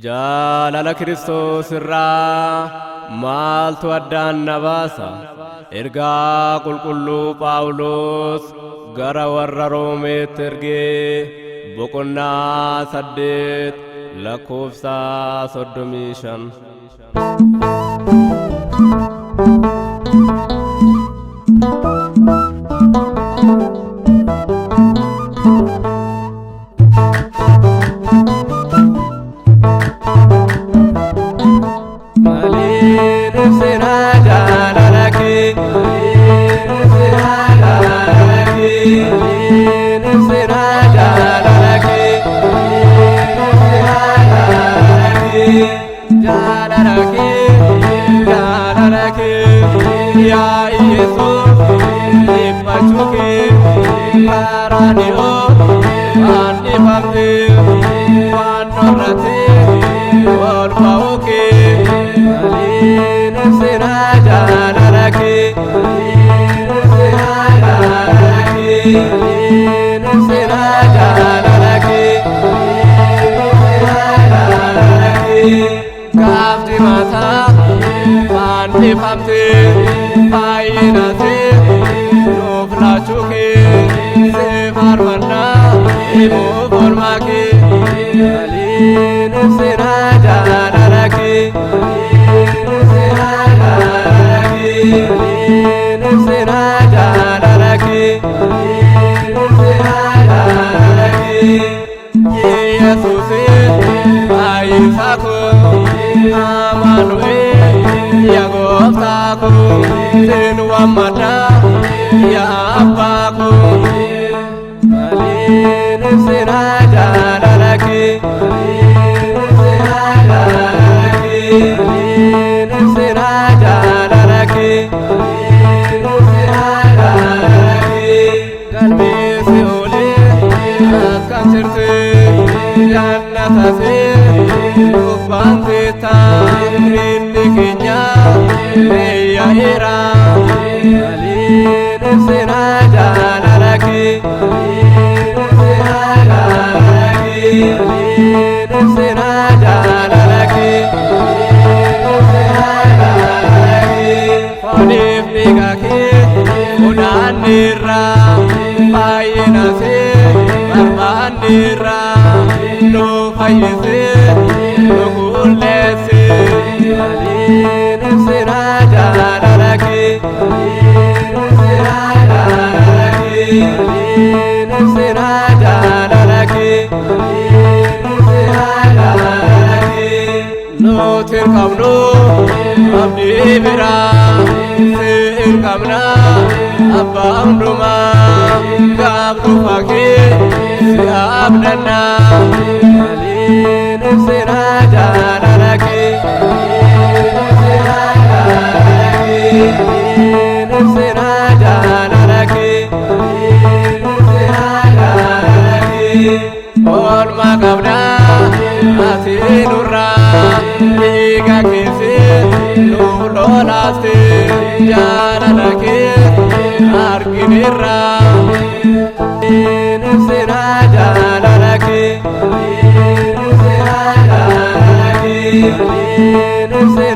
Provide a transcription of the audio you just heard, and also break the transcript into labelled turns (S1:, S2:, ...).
S1: Jaalala Kiristoos irraa maaltu addaan na baasa? Ergaa qulqulluu Phaawulos gara warra Roomeetti ergee boqonnaa 8 lakkoofsa 35. Maaliin ibsinaa jaalala kee? Maaliin ibsinaa jaalala kee? Maaliin ibsinaa jaalala kee? Maaliin ibsinaa jaalala kee? Jaalala kee, jaalala kee, yaa Yesuus, dhiphachuu kee, karaa dhiyoo fannifamtee, fannoo irratti ol ba'uu kee. Maaliin ibsinaa jaalala kee? Maaliin ibsinaa jaalala kee? Maaliin ibsinaa jaalala kee? Maaliin ibsinaa jaalala kee? Gaaf jimataa fannifamtee fayyinasee nuuf laachuu kee, si faarfannaa himuuf oolmaa kee. Maaliin ibsinaa jaalala kee? Maaliin ibsinaa jaalala kee? Maaliin ibsinaa jaalala kee? Maaliin ibsinaa jaalala kee? Yesuus fayyisaa koo, Amaanu'eel yaa gooftaa koo, sin waammadha yaa abbaa koo. Maaliin ibsinaa jaalala kee? Maaliin ibsinaa jaalala kee? Maaliin ibsinaa jaalala kee? Maaliin ibsinaa jaalala kee? Galmee si'oolee akkam jirti, jannatase nuuf baanteetta, inni keenya eeyyaa'eera. Maaliin ibsinaa jaalala kee? Maaliin ibsinaa jaalala kee? Maaliin ibsinaa jaalala kee? Maaliin ibsinaa jaalala kee? Fooniif dhiiga kee funaanneerra, fayyinasee barbaanneerra, nu fayyisee nu qulleesse. Maaliin ibsinaa jaalala kee? Maaliin ibsinaa jaalala kee? Maaliin ibsinaa jaalala kee? Maaliin ibsinaa jaalala kee? Nuti hin qabnu abdii biraa, si hin qabna abbaa hundumaa, gaaf dhufa kee si abdanna. Maaliin ibsinaa jaalala kee? Maaliin ibsinaa jaalala kee? Maaliin ibsinaa jaalala kee? Maaliin ibsinaa jaalala kee? Oolmaa qabdaa ati nurraa, dhiiga keessi nuuf lolaaste, jaalala kee argineerra. Maaliin ibsinaa jaalala kee? Maaliin ibsinaa jaalala kee? Maaliin ibsinaa